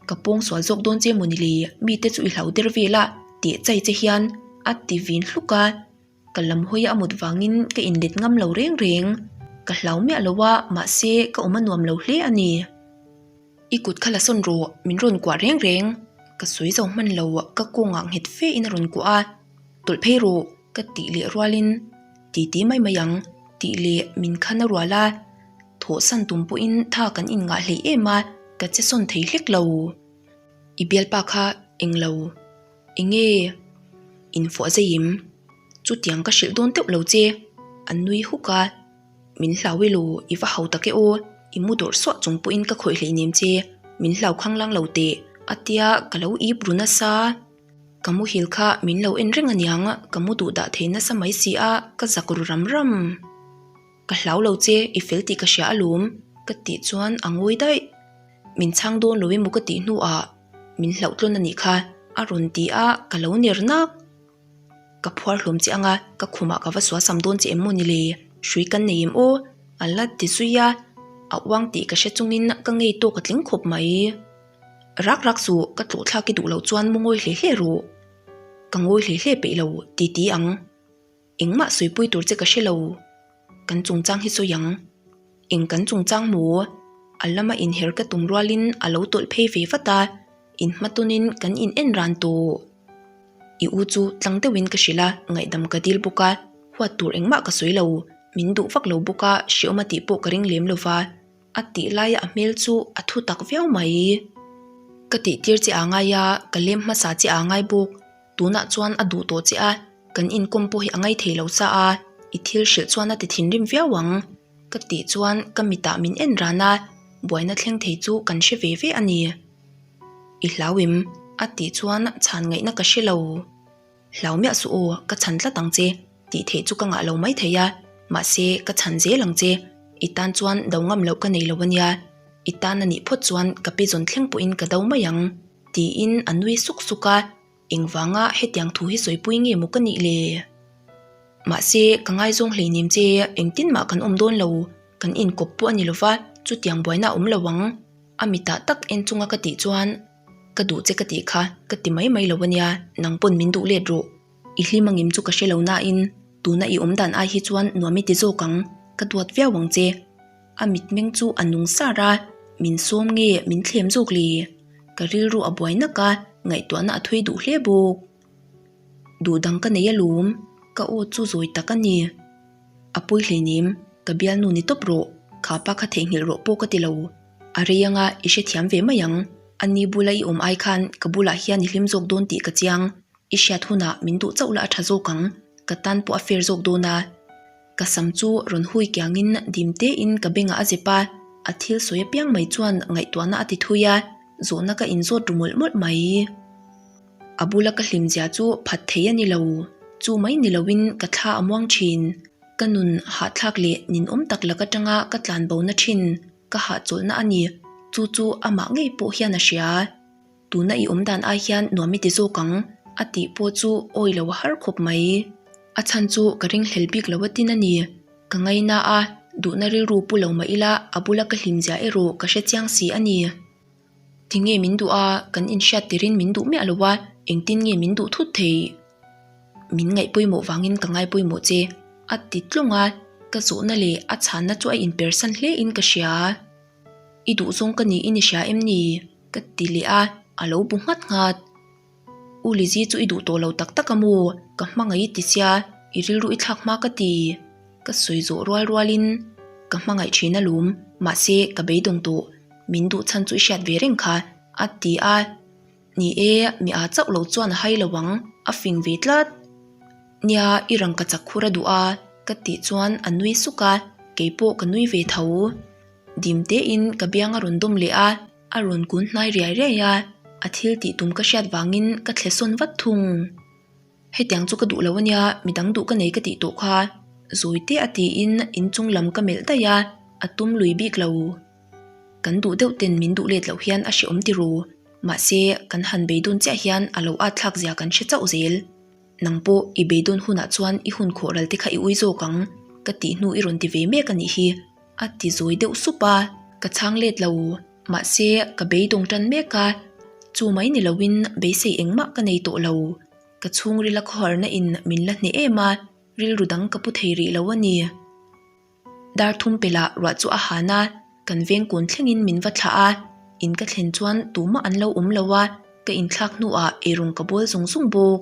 Ka pawng sual zawk dawn che maw ni le, mite chu i hlau der vel a, teh chai che hian a ti vin hluk a. Ka lam hawi a mut vangin ka inlet ngam lo reng reng. Ka hlau miah lo a, mahse ka awm a nuam lo hle a ni. I kut kha la sawn rawh, min rawn kuah reng reng. Ka sawi zo hman lo, ka kawngah nghet fe in a rawn kuah a. Tawlh phei rawh, ka tih leh rualin titi mai mai ang tih leh min khan a rual a. Thawhsan tum pawhin tha kan inngah hleih em a, ka che sawn thei hlek lo. I bialpa kha eng lo? Enge? Infuah zeiim? Chutiang ka hrilh dawn teuh lo che. An nui huk a. Min hlau i lo, i va hau tak e aw. I mu dawrh suah chung pawhin ka khawih hleinem che. Min hlau khanglang lo teh, a tia ka lo ip ru nasa. Ka muhil kha min lo en reng aniang, ka mu duh dah thei nasa mai si a, ka zak ru ram ram. Ka hlau lo che, i fel tih ka hria alawm, ka tih chuan a ngawi daih. Min chhang dawn lo emaw ka tih hnuah min hlauh tlawn a nih kha, a rawn ti a, ka lo ner nak. Ka phuar hlawm che anga, ka khumah ka va suasam dawn che em maw ni le? Hrui kan nei em aw? A la ti zui a, a uang tih ka hre chungin ka ngei tawk a tling khawp mai. Rak rak suh, ka tlawh thlak i duh loh chuan mu ngawi hle hle rawh. Ka ngawi hle hle peih lo, ti ti ang. Engmah sawipui tur che ka hre lo. Kan chungchang hi sawi ang. Eng kan chungchang maw? A lama inher ka tum rualin a lo tawlh phei ve vat a, inhmatawnin kan in en ran tawh. I u chu tlang deuhin ka hrilh a, ngaihdam ka dil bawk a, huat tur engmah ka sawi lo. Min duh vak lo bawk a, hreawm a tih pawh ka ring lem lo va. A tih laia a hmel chu a thu tak viau mai. Ka tihtir che a ngai a, ka lem hmasa che a ngai bawk. Tunah chuan a duh tawh che a, kan inkawm pawh hi a ngai thei lo sa a, i thil hrilh chuan a ti thinrim viau ang. Ka tih chuan ka mitah min en ran a, buaina thleng thei chu kan hre ve ve a ni. I hlau em? A tih chuan chhan ngaihna ka hre lo. Hlau miah suh aw, ka chhan tlat ang che, tih theih chu ka ngah lo mai thei a, mahse ka chhan zel ang che, i tan chuan do ngam loh ka nei lo a nia, i tan a nih phawt chuan ka pi zawn thleng pawhin ka do mai ang, tiin a nui suk suk a, engvanga hetiang thu hi sawipui nge maw ka nih le? Mahse ka ngaizawng hleinem che, engtin mah kan awm dawn lo, kan inkawp pawh a ni lova, chutiang buaina a awm lo ang, a mitah tak en chunga ka tih chuan, Ka duh che ka tih kha ka ti mai mai lo a nia, nang pawn min duh let rawh. I hlim angim chu ka hre lo nain tuna i awm dan ai hi chuan nuam i ti zawk ang, ka duat viau ang che. A mitmeng chu a nung sar a, min sawm nge min thlem zawk le? Ka rilru a buai nak a, ngaihtuahna a thui duh hle bawk. Duh dang ka nei alawm, ka aw chu zawi tak a ni. A pawi hleinem, ka bialnu ni tawp rawh, kha pa kha theihnghilh rawh pawh ka ti lo. A rei anga i hrethiam ve mai ang. A ni bula i awm ai khan ka bulah hian i hlim zawk dawn tih ka chiang. I hriat hunah min duh chauh la a tha zawk ang. Ka tan pawh a fair zawk dawn a. Ka sam chu rawn hui kiangin dim tein ka bengah a zep a, a thil sawi apiang mai chuan ngaihtuahna a ti thui a, zawhna ka inzawt ru mawlh mawlh mai. A bula ka hlimzia chu phat thei a ni lo. Chu mai ni loin ka thla a muang thin. Ka nun hahthlak leh ninawm tak lak atanga ka tlanbo na thin. Ka hahchawlhna a ni, chu chu amah ngei pawh hian a hria. Tuna i awm dan ai hian nuam i ti zawk ang, a tih pawh chu awi lo a har khawp mai. A chhan chu ka ringhlel bik lo a tin a ni. Ka ngaina a, duhna rilru pu lo mah ila a bula ka hlimzia erawh ka hre chiang si a ni. Tinge min duh a, kan inhriat tirin min duh miah lo a, engtin nge min duh thut thei? Min ngaih pawimawh vangin ka ngai pawimawh che, a ti tlawng a, ka zawhna leh a chhanna chu a inpersan hle in ka hria. I duhzawng ka niin i hria em ni? ka ti leh a, a lo bu nghat nghat. U Lizzy chu i duh tawh lo tak tak a maw? Ka hmangaih i ti sia, i rilru i thlak hma ka ti. Ka sawi zawh rual rualin ka hmangaih thin alawm, mahse ka beidawng tawh, min duh chhan chu i hriat ve reng kha, a ti a. Ni e, mi â chauh lo chuan a hai lo ang, a fing ve tlat. Nia, i rangka chak khur a duh a, ka tih chuan a nui suk a, keipawh ka nui ve tho. Dim tein ka biang a rawn dawm leh a. A rawn kun hnai riai riai a, a thil tih tum ka hriat vangin ka thle sawn vat thung. Hetiang chu ka duh lo ania, midang duh ka nei ka tih tawh kha. Zawi te a tiin inchung lam ka melh daih a, a tum lui bik lo. Kan duh deuh ten min duh let loh hian a hreawm ti ru. Mahse, kan han beidawn chiah hian a lo at thlak zia kan hre chauh zel. Nang pawh i beidawn hunah chuan i hun khawh ral te kha i ui zawk ang, ka tih hnu i rawn ti ve mek a nih hi. A ti zawi deuh sup a, ka chhang let lo. Mahse, ka beidawng tan mek a, chu mai ni loin beisei engmah ka nei tawh lo. Ka chhungrila khawharna in min la hneh em a, rilru dang ka pu thei rih lo a ni. Dar thum pelah ruah chu a han a, kan veng kawn thlengin min va thlah a, in ka thlen chuan tumah an lo awm lo a, ka inthlak hnuah eirawng ka bawl zung zung bawk.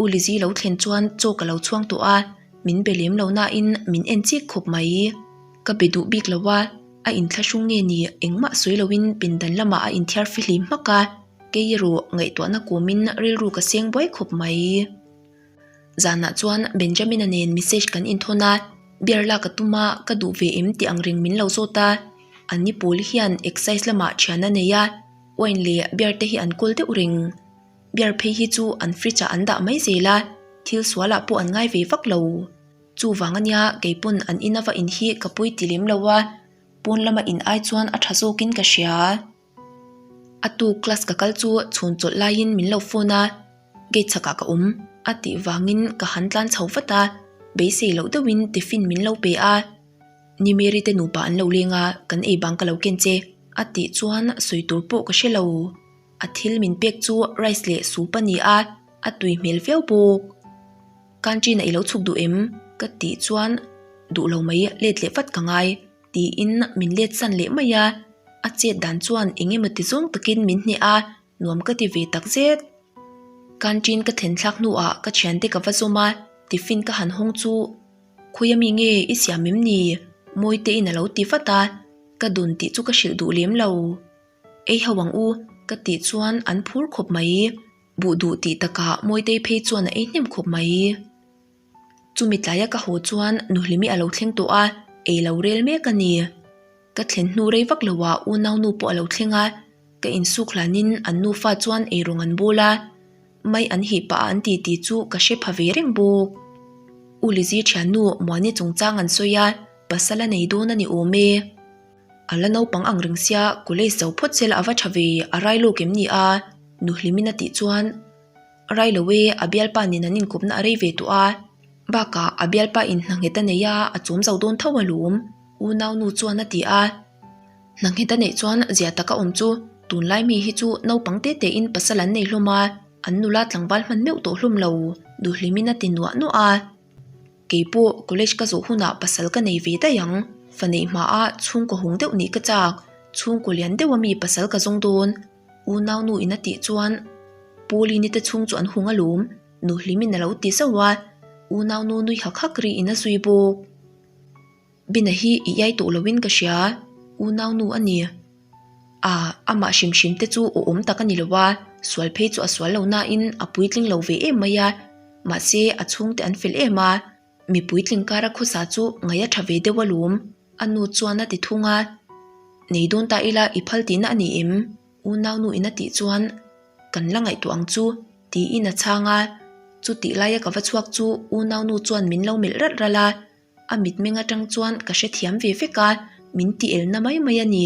U Lizzy lo thlen chuan chaw ka lo chhuang tawh a, min be lem lo nain min en chik khawp mai. Ka be duh bik lo a, a inthlahrung nge ni engmah sawi loin pindan lamah a inthiar fihlim hmak a, kei erawh ngaihtuahna kawmin rilru ka seng buai khawp mai. Zanah chuan Benjamin-a nen message kan inthawn a, beer lak a tum a, ka duh ve em tih ang reng min lo zawt a, an ni pawl hian excise lamah thian a nei a, wine leh beer te hi an kawl deuh reng. Beer phei hi chu an fridge ah an dah mai zel a, thil sual ah pawh an ngai ve vak lo. Chuvang ania keipawn an ina va in hi ka pawi ti lem lo a, pawn lama in ai chuan a tha zawkin ka hria. A tu class ka kal chu chhun chawlh laiin min lo phone a, gate chhakah ka awm a tih vangin ka han tlan chho vat a. Beisei loh deuhin tiffin min lo pe a, Ni Mary te nupa an lo leng a, kan ei bang ka lo ken che a tih chuan sawi tur pawh ka hre lo. A thil min pek chu rice leh soup a ni a, a tui hmel viau bawk. Canteen ah i lo chhuk duh em? Ka tih chuan duh lo mai let leh vat ka ngai tiin min let san leh mai a, a chet dan chuan eng emaw ti zawng takin min hneh a, nuam ka ti ve tak zet. Canteen ka thlen thlak hnuah ka thiante ka va zawm a, tiffin ka han hawng chu Khawi ami nge i siam em ni? Mawitein a lo ti vat a, ka dun tih chu ka hrilh duh lem lo. Ei ho ang u ka tih chuan an phur khawp mai. Buh duh tih takah Mawitei phei chuan a ei hnem khawp mai. Chumi tlaia ka haw chuan Nuhlimi a lo thleng tawh a, ei lo rel mek a ni. Ka thlen hnu rei vak loah unaunu pawh a lo thleng a, ka insuk hlanin an nufa chuan eirawng an bawl a, mai an hih pah a an ti tih chu ka hre pha ve reng bawk. U Lizzy thiannu Muani chungchang an sawi a, pasal a nei dawn a ni awm e. A la naupang ang reng sia college zo phawt sela a va tha ve, a rai lawk em ni a? Nuhlimin a tih chuan, Rai lo e, a bialpa nen an inkawpna a rei ve tawh a, bakah a bialpa in hna nghet a nei a, a chawm zo dawn tho alawm, unaunu chuan a ti a. Hna nghet a neih chuan zia taka awm chu tunlai mi hi chu naupang te tein pasal an nei hlawm a, an nula tlangval hman meuh tawh hlawm lo, Duhlimin a ti nuah nuah a. Kei pawh college ka zawh hunah pasal ka nei ve daih ang, fa neih hmaah chhungkaw hung deuh nih ka chak, chhungkaw lian deuh ami pasal ka zawng dawn, unaunu in a tih chuan Pauline te chhung chu an hung alawm, Nuhlimin a lo ti zauh a, unaunu nui hak hak ri in a zui bawk. Bina hi i iai tawh loin ka hria, unaunu a ni. A, amah hrim hrim te chu awhawm tak a ni lo a, sual phei chu a sual lo nain a puitling lo ve em mai a, mahse a chhungte an fel em a, mi puitling kara khawsa chu ngaih a tha ve deuh alawm, a nu chuan a ti thung a. Nei dawn ta ila i phal tihna a ni em? Unaunu in a tih chuan kan la ngaihtuah ang chu tiin a chhang a, chutih laia ka va chhuak chu unaunu chuan min lo melh ralh ralh a. A mitmeng atang chuan ka hrethiam ve vek a, min ti elna mai mai a ni.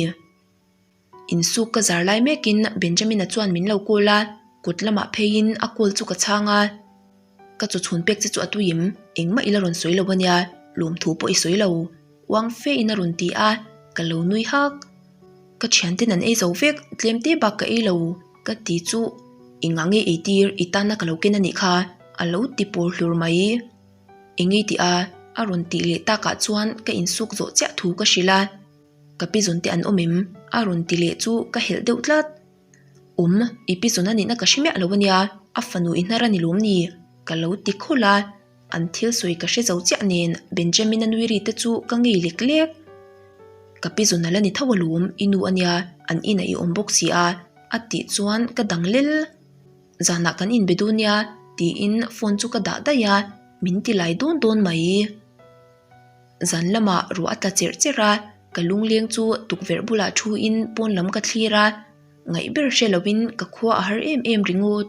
Insuk ka zar lai mekin Benjamin-a chuan min lo call a, kut lamah pheiin a call chu ka chhang a. Ka chu chhun pek che chu a tuim, engmah ila rawn sawi lo a nia, lawmthu pawh i sawi lo, uang fe in a rawn ti a, ka lo nui hak. Ka thianten an ei zo vek, tlem te bak ka ei lo, ka ti chu, Engah nge eitir i tanna ka lo ken a nih kha, a lo ti pawr hlur mai. Eng ei tih a, a rawn tih leh takah chuan ka insuk zawh chiah thu ka hrilh a, ka pi zawn te an awm em? A rawn ti leh chu ka helh deuh tlat. Awm, i pi zawn a nihna ka hre miah lo ania, a fanu i hnar a ni lawm ni? Ka lo ti khawlh a, an thil sawi ka hre zo chiah nen Benjamin-a nui ri te chu ka ngei lek lek. Ka pi zawn a la ni tho alawm, i nu ania, an inah i awm bawk si a, a tih chuan ka dang lel. Zanah kan inbe dawn nia tiin phone chu ka dah daih a, min ti lai dawn dawn mai. Zan lamah ruah a tla cherh cherh a, ka lungleng chu tukverh bulah thuin pawn lam ka thlir a, ngaih ber hre lovin ka khua a har em em ringawt.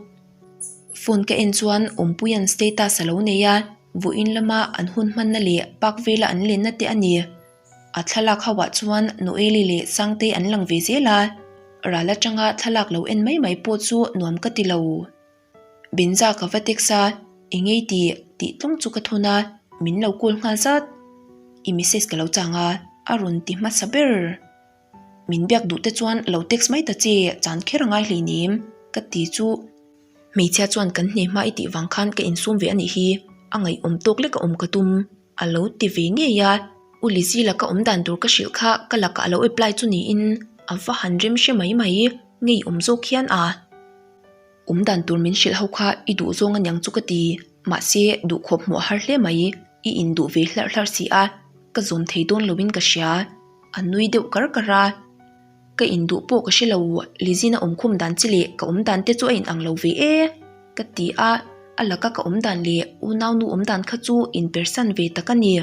Phone ka en chuan Awmpuia'n status a lo nei a, vawiin lama an hun hmanna leh park vela an lenna te a ni. A thlalak ho ah chuan Noeli leh Sangtei an lang ve zel a, ral atanga thlalak lo en mai mai pawh chu nuam ka ti lo. Benza ka va text a, eng ei tih tih tlawng chu ka thawn a, min lo call nghal zat. I message ka lo chang a, a rawn ti hmasa ber. Min biak duh te chuan lo text mai ta che, chan kher a ngai hleinem ka ti chu. Hmeichhia chuan kan hne hma i tih vang khan ka insum ve a nih hi, a ngaihawm tawk lek a awm ka tum. A lo ti ve ngei a, U Lizzy laka awm dan tur ka hrilh kha ka lakah a lo apply chu niin a va han rem hre mai mai, ngeiawm zawk hian a. Awm dan tur min hrilh ho kha i duh zawng aniang chu ka ti, mahse duhkhawp hmuh a har hle mai, i induh ve hlarh hlarh si a, ka zawm thei dawn loin ka hria, a nui deuh kar kar a. Ka induh pawh ka hre lo, Lizzy-na awm khum dan chi leh ka awm dan te chu a inang lo ve e, ka ti a, a laka ka awm dan leh unaunu awm dan kha chu inpersan ve tak a ni.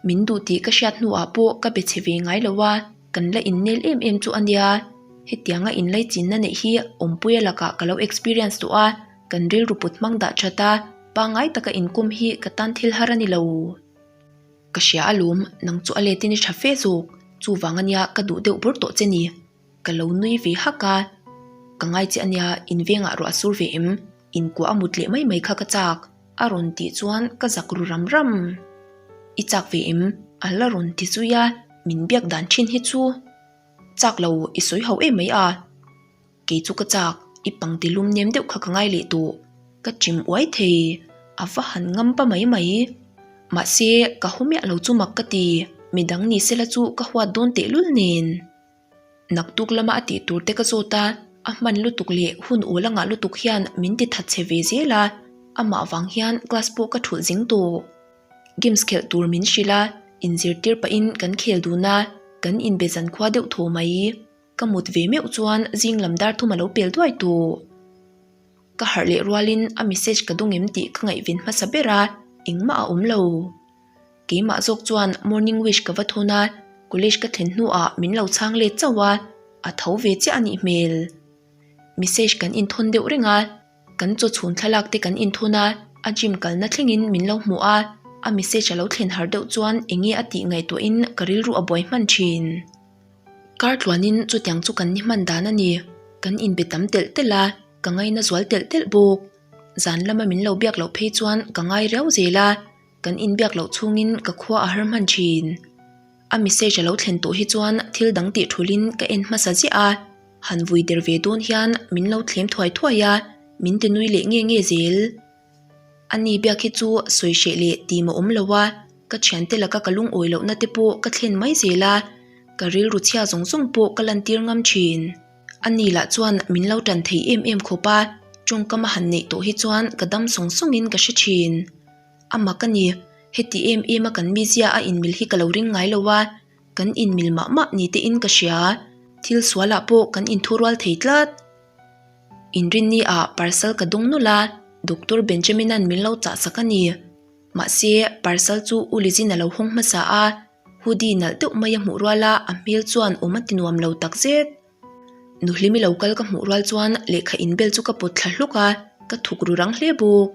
Min duh tih ka hriat hnuah pawh ka be chhe ve ngai lo a, kan la innel em em chu a nia. Hetianga inlaichinna neih hi awmpuia lakah ka lo experience tawh a, kan rilru put hmang dah that a, pangngai taka inkawm hi ka tan thil har a ni lo. Ka hria alawm, nang chu a letin i tha fe zawk, chuvang ania ka duh deuh bur tawh che ni. Ka lo nui ve hak a, ka ngai che ania in vengah ruah a sur ve em, inkuah a mut leh mai mai kha ka chak, a rawn tih chuan ka zak ru ram ram. I chak ve em? A la rawn ti zui a, min biak dan thin hi chu chak lo i sawi ho em mai a. Kei chu ka chak, i pangti lum nem deuh kha ka ngai leh tawh. Ka chim uai thei, a va han ngam pa mai mai. Mahse, ka haw miah lo chu mak ka ti, midang ni sela chu ka huat dawn tehlul nen. Naktuk lama a tih tur te ka zawt a, a hman lutuk leh hun awl a ngah lutuk hian min ti that chhe ve zel a, amah vang hian class pawh ka thulh zing tawh. Games khelh tur min hrilh a, inzirtir pahin kan khel dun a, kan inbe zankhua deuh thaw mai. Ka mut ve meuh chuan zing lam dar thum a lo pel duai tawh. Ka harh leh rualin a message ka dawng em tih ka ngaihven hmasa ber a, engmah a awm lo. Keimah zawk chuan morning wish ka va thawn a, college ka thlen hnuah min lo chhang let chauh a, a tho ve chiah a nih hmel. Message kan inthawn deuh reng a, kan chaw chhun thlalak te kan inthawn a, a gym kalna thlengin min lo hmuh a, a message a lo thlen har deuh chuan enge a tih ngaihtuahin ka rilru a buai hman thin. Kar tluanin chutiang chu kan ni hman dan a ni, kan inbe tam telh telh a, ka ngaina zual telh telh bawk. Zan lama min lo biak loh phei chuan ka ngai riau zel a. Kan inbiak loh chhungin ka khua a har hman thin. A message a lo thlen tawh hi chuan thil dang tih thulin ka en hmasa ziah a, han vui der ve dawn hian min lo thlem thuai thuai a, min ti nui leh nge nge zel. A ni biak hi chu sawi hreh leh tim a awm lo a, ka thiante laka ka lungawi lohna te pawh ka thlen mai zel a, ka rilru chhia zawng zawng pawh ka lantir ngam thin. A ni lah chuan min lo tan thei em em khawp a, tawngkam a han neih tawh hi chuan ka dam sawng sawngin ka hre thin. A mak a ni, heti em em a kan mizia a inmil hi ka lo ring ngai lo a, kan inmil mah mah ni te in ka hria, thil sual ah pawh kan inthurual thei tlat. Inrinni ah parcel ka dawng nawlh a, Doctor Benjamin an min lo chah sak a ni. Mahse, parcel chu U Lizin a lo hawng hmasa a, hoodie nalh deuh mai a hmuh rual a, a hmel chuan awm a ti nuam lo takzet. Nuhlimi lo kal ka hmuh rual chuan lehkha inbel chu ka pawt thla hluk a, ka thuk ru rang hle bawk.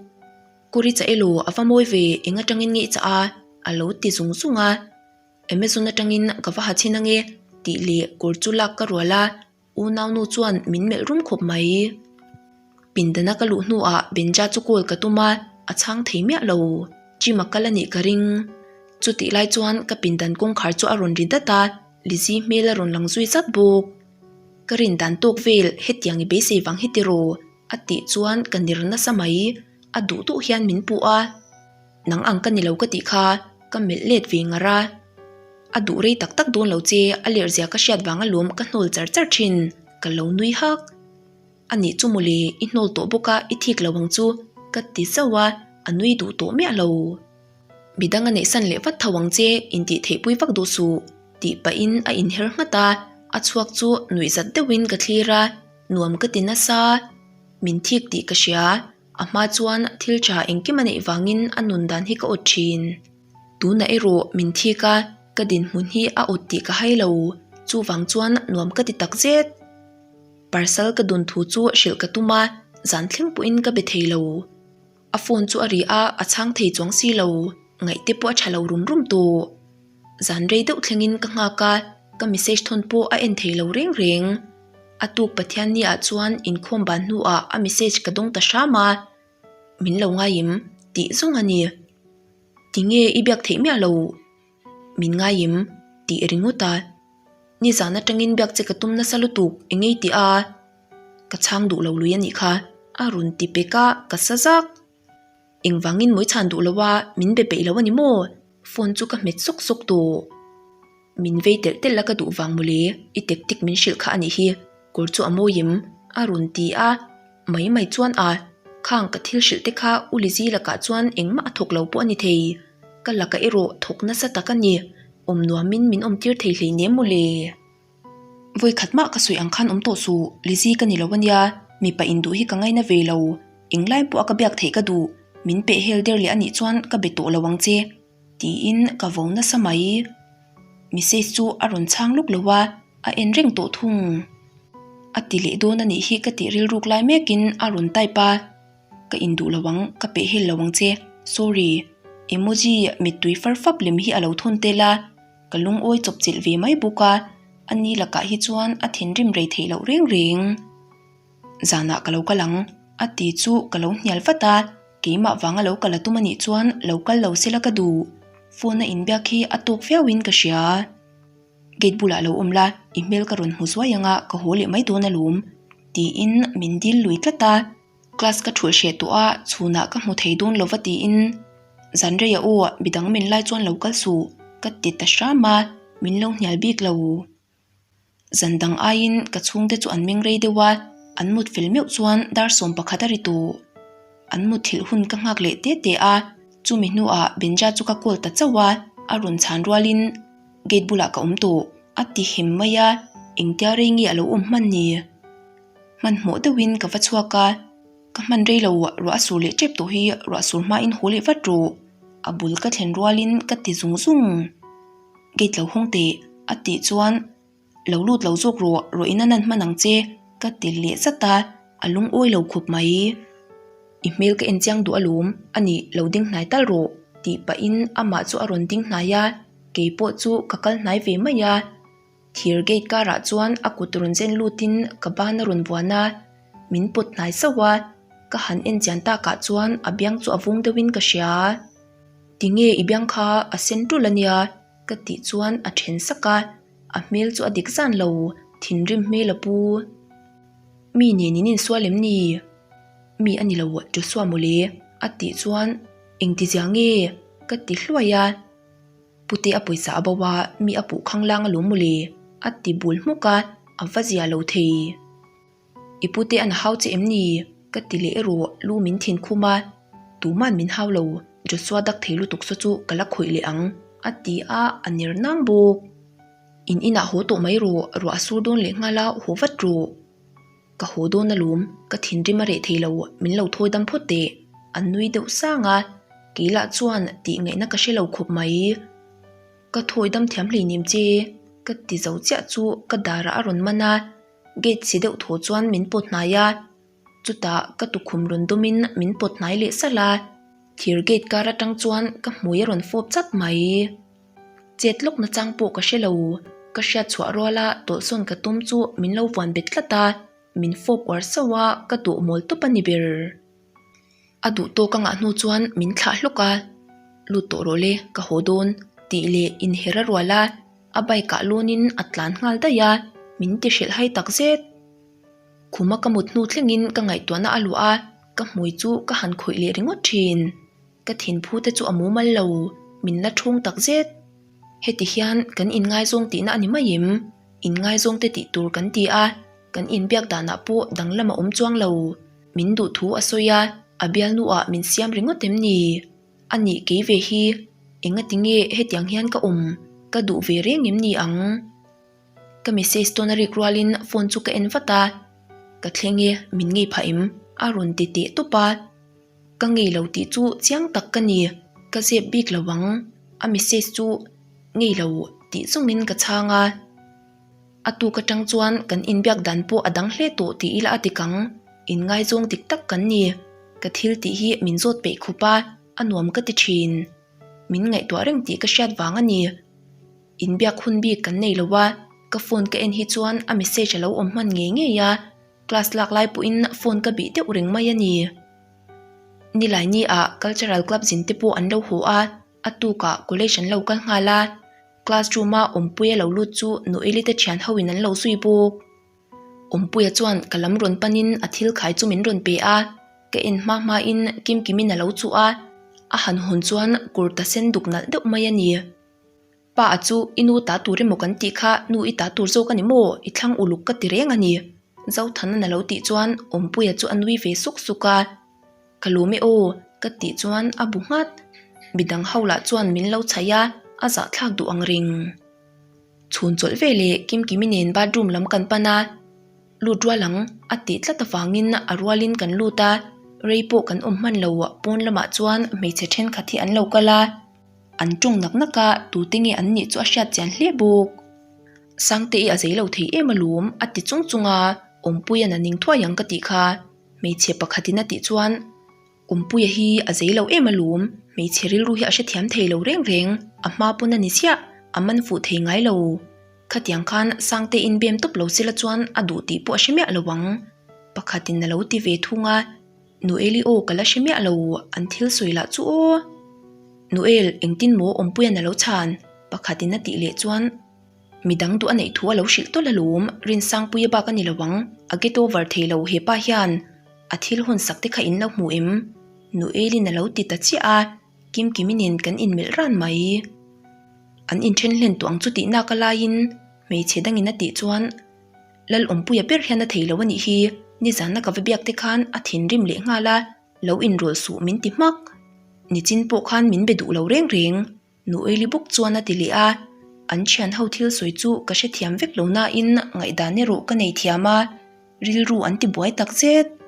Kuri cha elaw a va mawi ve eng atangin nge i chah a? A lo ti zung zung a. Amazon atangin ka va ha chhin ange tih leh kawr chu lak ka rual a, unaunu chuan min melh rum khawp mai. Pindana ka luh hnuah Benja chu call ka tum a, a chhang thei miah lo. Gym a kal a nih ka ring. Chutih lai chuan ka pindan kawngkhar chu a rawn ri dat a, Lizzy hmel a rawn lang zui zat bawk. Ka rin dan tawk vel hetiang i beisei vang hi tiraw? A tih chuan ka ner nasa mai, a duh duh hian min puh a. Nang ang ka ni lo ka tih kha, ka melh let ve ngar a. A duh rei tak tak dawn lo che, a lerh zia ka hriat vang alawm ka hnawl char char thin, ka lo nui hak. A nih chu mawle, i hnawl tawh bawk a, i thik lo ang chu, ka ti zauh a, a nui duh tawh miah lo. Midang a neihsan leh vat tho ang che, intih theihpui vak duh suh, tih pahin a inher nghat a, a chhuak chu nuihzat deuhin ka thlir a. Nuam ka ti nasa, min thik tih ka hria, a hma chuan thil tha engkim a neih vangin a nun dan hi ka awt thin. Tunah erawh min thik a, ka dinhmun hi a awt tih ka hai lo, chuvang chuan nuam ka ti tak zet. Parcel ka dun thu chu hrilh ka tum a, zan thleng pawhin ka be thei lo. A phone chu a ri a, a chhang thei chuang si lo, ngaih te pawh a tha lo rum rum tawh. Zan rei deuh thlengin ka nghak a, ka message thawn pawh a en thei lo reng reng. A tuk Pathianni ah chuan inkhawm ban hnuah a message ka dawng ta hram a, min lo ngaim tih zawng a ni. Tinge i biak theih miah lo? Min ngaim tih ringawt a. Nizan atangin biak che ka tum nasa lutuk eng ei tih a? Ka chhang duh lo lui a nih kha, a rawn ti pek a, ka sa zak. Engvangin mawi chhan duh lo a, min be peih lo a ni maw? Phone chu ka hmet sawk sawk tawh. Min vei telh telh a ka duh vang mawle, i tactic min hrilh kha a nih hi, kawr chu a mawi em? A rawn ti a, mai mai chuan a, khang ka thil hrilh te kha U Lizzy lakah chuan engmah a thawk lo pawh a ni thei. Ka lakah erawh thawk nasa tak a ni, awm nuamin min awm tir thei hleinem mawle. Vawi khat mah ka sawi ang khan awm tawh suh, Lizzy ka ni lo ania, mipa induh hi ka ngaina ve lo, englai pawh a ka biak theih ka duh, min peh hel der leh anih chuan ka be tawh lo ang che, tiin ka vo nasa mai. Message chu a rawn chhang luk lo a, a en reng tawh thung. A ti leh dawn anih hi ka tih rilruk lai mekin a rawn type a, ka induh lo ang, ka peh hel lo ang che, sorry, emoji mittui far fap lem hi a lo thawn tel a. Ka lungawi chawpchilh ve mai bawk a, a ni lakah hi chuan a thinrim rei theih loh reng reng. Zanah ka lo kal ang, a ti chu ka lo hnial vat a, keimah vanga lo kal a tum a nih chuan lo kal lo sela ka duh. Phone a inbiak hi a tawk viauin ka hria. Gate bulah lo awm la, i hmel ka rawn hmu zuai anga ka haw leh mai dawn alawm, tiin min dil lui tlat a. Class ka thulh hreh tawh a, chhunah ka hmu thei dawn lova tiin zan reiah aw midang min lai chuan lo kal suh ka ti ta hram a, min lo hnial bik lo. Zan dang aiin ka chhungte chu an meng rei deuh a, an mut fel meuh chuan dar 11 a ri tawh. An mutthilh hun ka nghak leh te te a, chumi hnuah Benja chu ka call ta chauh a, a rawn chhan rualin gate bulah ka awm tawh a ti hem mai a, engtia rei nge a lo awm hman ni? Hmanhmawh deuhin ka va chhuak a, ka hman rei lo ruah a sur leh tep tawh hi ruah sur hmain haw leh vat rawh, a bul ka thlen rualin ka ti zung zung. Gate lo hawng teh a tih chuan lo lut lo zawk rawh, ruah in a nan hman ang che ka ti leh zat a, a lungawi lo khawp mai. I hmel ka en chiang duh alawm, a nih lo ding hnai tal rawh tih pahin amah chu a rawn ding hnai a, keipawh chu ka kal hnai ve mai a. Thir gate karah chuan a kut rawn zen lutin ka ban a rawn vuan a, min pawt hnai sauh a, ka han en chian takah chuan a biang chu a vung deuhin ka hria. Tinge i biang kha a sen tul a nia ka tih chuan a then sak a, a hmel chu a dik zan lo, thinrim hmel a pu. Mi nen in insual em ni? Mi a ni lo Joshua mawle a tih chuan engtizia nge ka ti hluai a. Pute a pawisa a bo a, mi a puh khanglang alawm mawle, a ti bul hmuk a, a va zia lo thei. I pute an hau che em ni? ka ti leh erawh lu min thin khum a, tuman min hau lo, Joshua dak thei lutuk saw chu ka la khawih leh ang, a ti a, a ner nang bawk. In inah haw tawh mai rawh, ruah a sur dawn leh nghal a, haw vat rawh. Ka haw dawn alawm, ka thinrim a reh thei lo, min lo thawi dam phawt teh. A nui deuh sang a, kei lah chuan tih ngaihna ka hre lo khawp mai. Ka thawi dam thiam hleinem che, ka ti zo chiah chu ka darah a rawn man a, gate si deuh thaw chuan min pawt hnai a, chutah ka tukhum rawn dawmin min pawt hnai leh salh a, thir gate kar atang chuan ka hmui a rawn fawp chat mai. Chet lawk nachang pawh ka hre lo, ka hriat chhuah ruala tawlhsawn ka tum chu min lo vuan bet tlat a, min fawp uar sauh a, ka duh mawl tawp a ni ber. A duh tawk a ngah hnu chuan min thlah hlawk a, lut tawh rawh le, ka haw dawn tih leh inher a rual a, a bike ah lawnin a tlan nghal daih a, min ti hrilh hai tak zet. Khuma ka mut hnu thlengin ka ngaihtuahna a luah a, ka hmui chu ka han khawih leh ringawt thin. Ka thinphu te chu a mumal lo, min la thung tak zet. Heti hian kan inngaizawng tihna a ni mai em? Inngaizawng te tih tur kan ti a, kan inbiak danah pawh danglam a awm chuang lo. Min duh thu a sawi a, a bialnu ah min siam ringawt em ni? A nih kei ve hi, engati nge hetiang hian ka awm? Ka duh ve reng em ni ang? Ka message tawn a rik rualin phone chu ka en vat a, Ka thleng e, min ngei phah em? a rawn ti teh tawp a. Ka ngei lo tih chu chiang tak ka ni, ka zep bik lo ang, a message chu ngei lo tih zawngin ka chhang a. A tuk atang chuan kan inbiak dan pawh a dang hle tawh tih ila a dik ang, inngaizawng dik tak kan ni, ka thil tih hi min zawt peih khawp a, a nuam ka ti thin. Min ngaihtuah reng tih ka hriat vang a ni. Inbiak hun bik kan nei lo a, ka phone ka en hi chuan a message a lo awm hman ngei ngei a, Class lak lai pawhin phone ka bih deuh reng mai a ni. Nilai ni ah Cultural Club zin te pawh an lo haw a, a tukah college an lo kal nghal a. Class room a Awmpuia lo lut chu Noeli te thian ho in an lo zui bawk. Awmpuia chuan ka lam rawn panin a thil khai chu min rawn pe a, ka en hma hma in Kimkimin a lo chuh a, a han hawn chuan kurta sen duk nalh deuh mai a ni. Pa a chu i nu ta tur emaw kan tih kha nu i ta tur zawk a ni maw? I thlang uluk ka ti reng a ni. Zothanan a lo tih chuan Awmpuia chu a nui ve suk suk a. Ka lawm e aw ka tih chuan a bu nghat. Midang ho lah chuan min lo chhaih a, a zahthlak duh ang reng. Chhun chawlh ve leh Kimkimi nen bathroom lam kan pan a, lut rual ang a tih tlat avangin a rualin kan lut a, rei pawh kan awm hman lo pawn lamah chuan hmeichhe thenkhat hi an lo kal a. An tawng nak nak a, tute nge an nih chu a hriat chian hle bawk. Sangte-i a zei lo thei em alawm a ti chung chung a, Awmpuia'n a ning thuai ang ka tih kha. Hmeichhe pakhatin a tih chuan, Awmpuia hi a zei lo em alawm, hmeichhe rilru hi a hrethiam thei lo reng reng, a hma pawn a ni chiah, a man fuh thei ngai lo. Khatiang khan Sangte-in bem tawp lo sila chuan a duh tih pawh a hre miah lo ang. Pakhatin a lo ti ve thung a. Noeli aw ka la hre miah lo, an thil sawi lah chu aw. Noel, engtin maw Awmpuia'n a lo chhan? Pakhatin a tih leh chuan midang duh a neih thu a lo hrilh tawlh alawm, Rinsangpuia bak a ni lo ang, a get over thei lo hepa hian a thil hawn sak te kha in lo hmu em? Noelin a lo ti ta chiah a, Kimkimi nen kan inmelh ran mai. An inthen hlen tawh ang chu tih nak a laiin hmeichhe dangin a tih chuan Lal Awmpuia ber hian a thei lo a nih hi, nizana ka va biak te khan a thinrim leh nghal a, lo inrawlh suh min ti hmak. Nichin pawh khan min be duh lo reng reng, Nuaili bawk chuan a ti leh a, an thian ho thil sawi chu ka hrethiam vek lo nain ngaihdan erawh ka nei thiam a, rilru an ti buai tak zet.